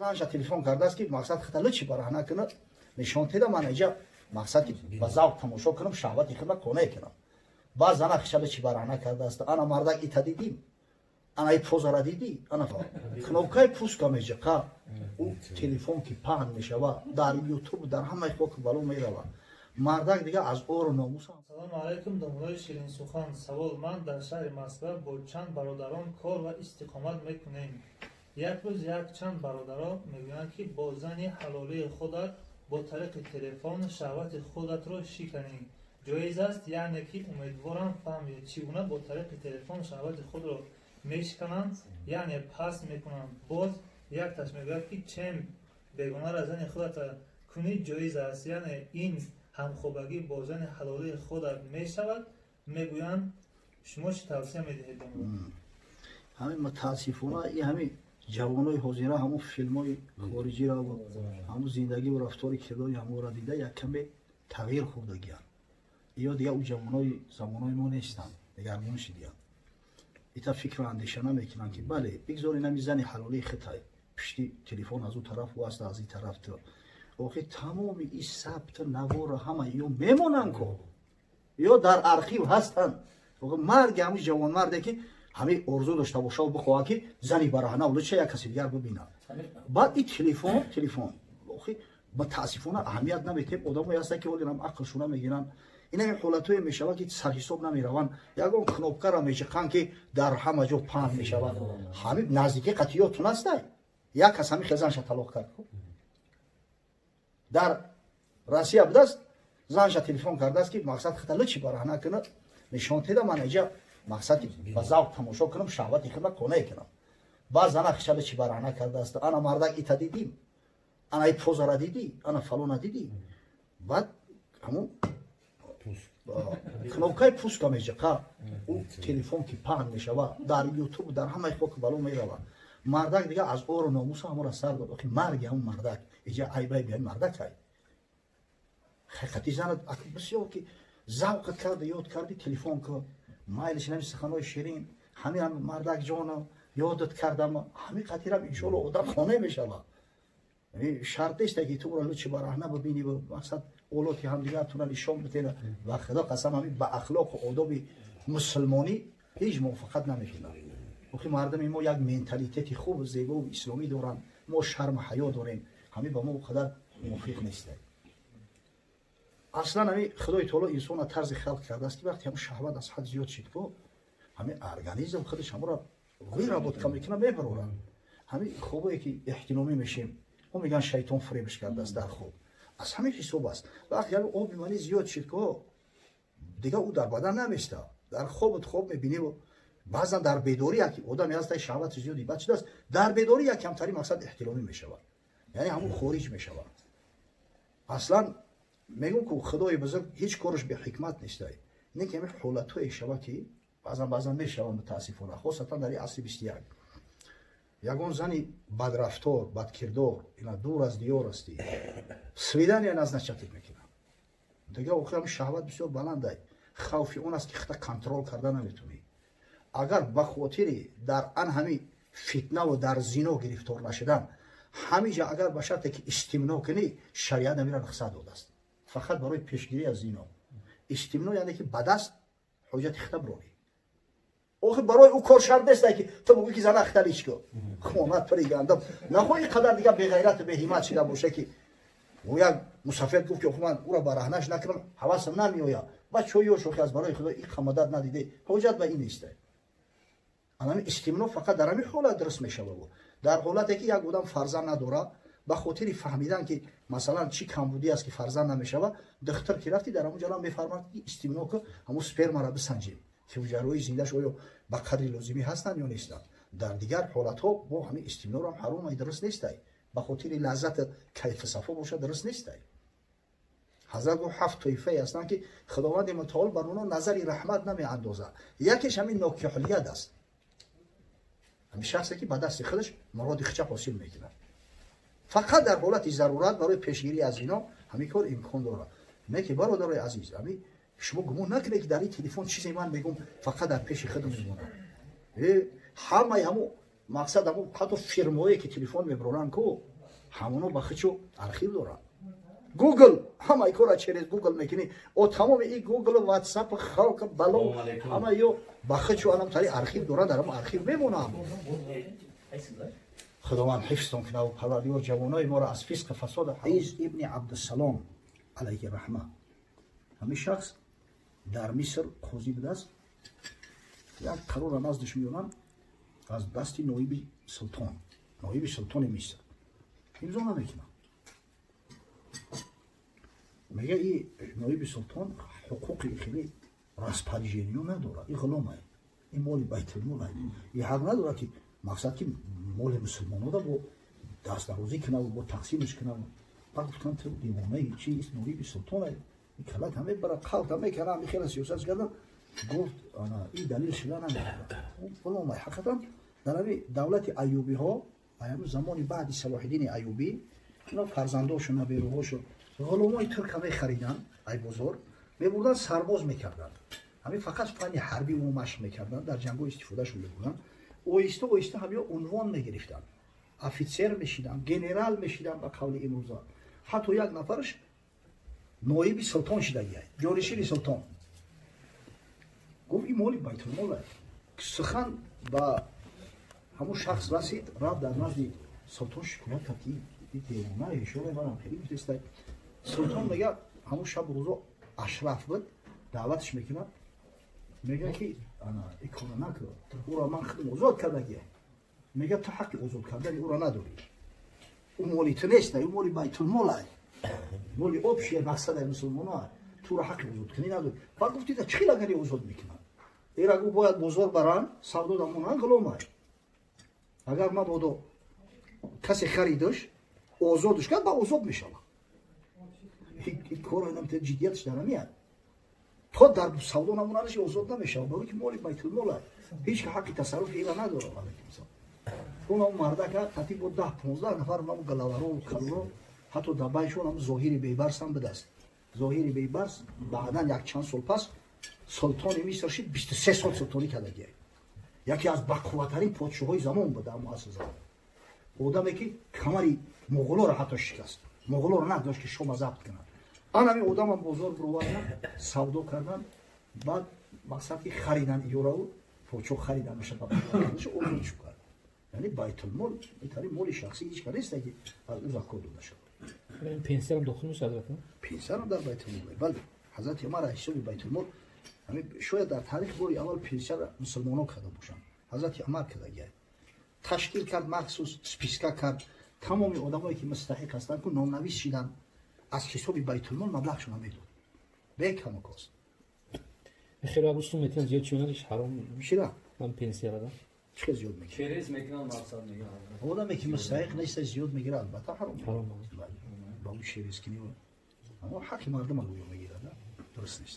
Занша телефон кардааст, ки мақсад хата лучи бараҳна кунад, нишон теда, ман иҷа мақсад ки ба завқ тамошо кунам, шаҳвати худма қонеъ кунам. Баъд зана хиша лучи бараҳна кардааст: «Ана мардак, ита дидӣ? Ана и позара дидӣ?» Ана кнопкаи пуска меҷиқа, ӯ телефон ки паҳн мешава дар Ютуб, дар ҳамаи хоку бало мерава. Мардак дига аз ору номус. Салому алайкум, домулои ширинсухан. Савол: ман дар шаҳри Москва бо чанд бародарон кор ва истиқомат мекунем. Як рӯз якчанд бародарон мегӯянд, ки бо зани ҳалолии худат бо тариқи телефон шаҳвати худатро шиканӣ ҷоиз аст? Яъне ки умедворам фаҳмед, чӣ гуна бо тариқи телефон шаҳвати худро мешикананд, яъне паст мекунанд. Боз якташ мегӯяд, ки чем бегонара зани худата кунӣ ҷоиз аст, яъне ин ҳамхобагӣ бо зани ҳалолии худат мешавад, мегӯянд. Шумо чӣ тавсия медиҳед? Ҳамин мутаассифона и ҳамин ҷавонои ҳозира ҳамун филмҳои хориҷиро, ҳамун зиндагиву рафтори кирдори ҳамонро дида, як каме тағйир хӯрдагиянд. Ё дига ӯ ҷавонои замонои мо нестанд, дигаргун шидиянд. Ита фикру андеша намекунанд, ки бале, бигзор инами зани ҳалолии хитай пишти телефон аз ӯ тараф ӯ аст, аз ин тараф ту. Охи тамоми и сабту навора ҳама ё мемонанд ко, ё дар архив ҳастанд. Марги ҳамин ҷавонмарде, ки ҳамин орзу дошта бошаву бихоҳад, ки зани бараҳна луча як каси дигар бибинад. Баъд и телефон охи мутаассифона аҳамият наметем. Одамое ҳастанд, ки ҳолинам ақлшуна мегиранд. Ин ҳамин ҳолатҳое мешавад, ки сарҳисоб намераванд, ягон кнопкаро мечиқанд, ки дар ҳама ҷо паҳн мешавад. Ҳамин наздики қатъиётун ҳастай, як кас ҳамин хел занша талоқ кард, дар Россия будааст. Занша телефон кардааст, ки мақсад хата лучи бараҳна кунад, нишон теда, ман иҷа мақсад ки ба завқ тамошо кунам, шаҳвати худма қонеъ кунам. Баъд зана хиша лучи бараҳна кардааст: «Ана мардак, ита дидӣ? Ана и позара дидӣ? Ана фалона дидӣ?» Баъд ҳамун кнопкаи пуска меҷиқа, ӯ телефон ки паҳн мешава дар Ютуб, дар ҳамаи хоку бало мерава. Мардак дига аз ору номуса ҳамонро сар дод. Охи марги ҳамун мардак, иҷа айбай биҳами мардак ай ҳақиқати занат бисёр ки завқат карда, ёд карди, телефон ку, майлиш нами суханои ширин, ҳамин мардак ҷоно, ёдат кардам, ҳамин қатирам иншоалло одам хона мешава. Шарт нест, ки ту ӯро лучи бараҳна бибинӣ, мақсад олоти ҳамдигаратонро нишон битена. Ва худо қасам, ҳамин ба ахлоқу одоби мусулмонӣ ҳеҷ мувофиқат намекунад. Охи мардуми мо як менталитети хубу зебову исломӣ доранд, мо шарму ҳаё дорем, ҳамин ба мо қадар мувофиқ нест. Аслан ҳамин Худои таоло инсонро тарзи халқ кардааст, ки вақте ҳамн шаҳват аз ҳад зиёд шид ко, ҳамин организм худаш ҳамонро выработка мекунад, мебарорад. Ҳамин хобое ки эҳтиломӣ мешем, мо мегӯянд, шайтон фиребш кардааст дар хоб, аз ҳамин ҳисоб аст. Вақте ҳамин оби манӣ зиёд шид ко, дига ӯ дар бадан наместа, дар хобат хоб мебинӣ. Баъзан дар бедорӣ як одаме ҳаста, шаҳвати зиёди бад шудааст, дар бедорӣ як камтари мақсад эҳтиломӣ мешавад, яъне ҳамун хориҷ мешавад. Аслан мегӯм ку, Худои бузург ҳеҷ кораш беҳикмат нестай. Не ки ҳамин ҳолатҳое шава, ки баъзан мешаванд, мутаассифона, хосатан дар асри 21. Ягон зани бадрафтор, бадкирдор, ина дур аз диёр астӣ, свидания назначать мекунад. Дига охир ҳамин шаҳват бисёр баландай, хавфи он аст, ки хита контрол карда наметунӣ. Агар ба хотири дар ан ҳамин фитнаву дар зино гирифтор нашудан, ҳамиҷа агар ба шарте ки истимно кунӣ, шариат амира рухсат додааст фақат барои пешгирӣ аз зино. Истимно яъне ки ба даст ҳоҷати хита бирорӣ. Охи барои ӯ кор шарт нест, ки ту бугӯ, ки зана хита лич ку, хонат пари гандам нахоҳ, ин қадар дига беғайрату беҳимат шида боша, ки ӯ як мусафед гуфт, ки охи ман ӯра бараҳнаш накунам, ҳавасам намеояд. Бачаҳо ёш, охи аз барои Худо ин қамадат надиде, ҳоҷат ба ин нест. Анами истимно фақат дар ҳамин ҳолат дуруст мешавад, дар ҳолате ки як одам фарзанд надорад, ба хотири фаҳмидан, ки масалан чӣ камбудӣ аст, ки фарзанд намешавад, духтур ки рафти, дар ҳамон ҷалам мефармад, ки истимно ку, ҳамун спермаро бисанҷем, ки ҳуҷайраҳои зиндаш оё ба қадри лозимӣ ҳастанд ё нестанд. Дар дигар ҳолатҳо бо ҳамин истимнорам ҳаромай, дуруст нестай. Ба хотири лаззати кайфу сафо бошад, дуруст нестай. Ҳазрат гуфт, ҳафт тоифае ҳастанд, ки Худованди мутаол бар онҳо назари раҳмат намеандозад. Якеш ҳамин нокиҳулияд аст, ҳамин шахсе, ки ба дасти худаш муроди хича ҳосил мекунад. Фақат дар ҳолати зарурат барои пешгирӣ аз ино ҳамин кор имкон дорад. Не ки, бародарои азиз, ҳамин шумо гумон накунед, ки дар ин телефон чизе ман мегӯм, фақат дар пеши худам мемонад. Ҳамаи ҳамун мақсад, ҳамун ҳатто фирмое, ки телефон мебароранд ку. Ҳамоно ба хичо архив доранд. Гугл, ҳамаи кора через Гугл мекунӣ. О, тамоми и Гугл, Ватсап, халқ, бало, ҳама ё ба хичо анам тари архив доранд, дар ҳам архив мемонам. Худованд ҳифзтон кунад, Парвардигор ҷавонои моро аз фисқи фасод. Из ибни Абдусалом алайҳи раҳма, ҳамин шахс дар Миср қозӣ будааст. Як қарора наздиш меёранд аз дасти ноиби султон, ноиби султони Миср имзо намекунад. Мега, и ноиби султон ҳуқуқи хеле распоряжение надорад, и ғуломай, и моли байтулмолай, и ҳақ надорад, ки мақсад ки моли мусулмонода бо дастдарозӣ кунаву бо тақсимаш кунаву. Баъд гуфтан, ту девонаи чи, ноиби султонай, калак ҳаме бара қалта мекунам, хела сиёсат кардан. Гуфт, ана и далил шуда намекунад, ғуломай. Ҳақиқатан, дар ҳами давлати Аюбиҳо, аями замони баъди Салоҳиддини Аюбӣ, ино фарзандошу наберуҳошу ғуломои турка мехариданд, ай бозор мебурданд, сарбоз мекарданд. Ҳамин фақат фанни ҳарбӣ мо машқ мекарданд, дар ҷангҳо истифодашон мебурданд. Оҳиста оҳиста ҳамё унвон мегирифтанд, офитсер мешиданд, генерал мешиданд. Ба қавли имрӯза, ҳатто як нафараш ноиби султон шидагиай, ҷонишини султон. Гуфт, ин моли байтулмол. Сухан ба ҳамун шахс расид, рафт дар назди султон шикоят кард, ки девона ишора манам хеле гуфтеста. Султон мега, ҳамун шаб рӯзо ашраф буд, даъватш мекунад, мега ки ана и кора накун, ӯро ман худам озод кардагия. Мега, ту ҳаққи озод кардани ӯро надорӣ, ӯ моли ту нест, ӯ моли байтулмолай, моли общий мақсадаи мусулмоно, туро ҳаққи озодкунӣ надорӣ. Баъд гуфти, чӣ хел агари озод мекунад? Ира гу бояд бозор баранд, савдо дамонанд, ғуломай. Агар мабодо касе харидаш, озодш кард, ба озод мешавад. Кор ҷиддиятш дар ҳамияд, то дар савдо намонанаш озод намешавад, барои ки моли байтулмола, ҳеҷ ка ҳаққи тасарруфи ира надорад. Онам мардака татиб бо 10-15 нафар нам галаваро калло, ҳатто дар байшон ам Зоҳири Бейбарс ҳам будаст. Зоҳири Бейбарс баъдан як чанд сол пас султони Миср шид, 23 сол султонӣ кардагия, яке аз бақувваттарин подшоҳои замон буд дар муассир замон, одаме ки камари муғулоро ҳатто шикаст, муғулоро нагузошт ки Шома забт кунад. Анами одамам бозор бировардан, савдо кардан, баъд мақсад ки харидан иёраву подшоҳ харидан озод шу кард. Яъне байтулмол итари моли шахсӣ ҳеҷ кар неста, ки аз ӯ закот дода шавад. Пенсиярам дохил мешавад? Пенсиярам дар байтулмол, бале. Ҳазрати Умар ҳисоби байтулмол. Шояд дар таърих бори аввал пенсияра мусулмоно карда бошанд. Ҳазрати Умар кардагия, ташкил кард, махсус списка кард, тамоми одамое ки мустаҳиқ ҳастанд, ку номнавис шиданд, аз ҳисоби байтулмол маблағшона медод бекаму кост. Хеле рӯз метавон зиёд чунаш ҳаром. Чира? Ман пенсияра. Чӣ хел зиёд мекунад? Через мекунанд, мақсад мегиранд. Одаме ки мустаҳиқ неста, зиёд мегирад, албатта ҳаром. Ҳаром. Ба ӯ через кини, аммо ҳаққи мардума гӯё мегирад, дуруст нест.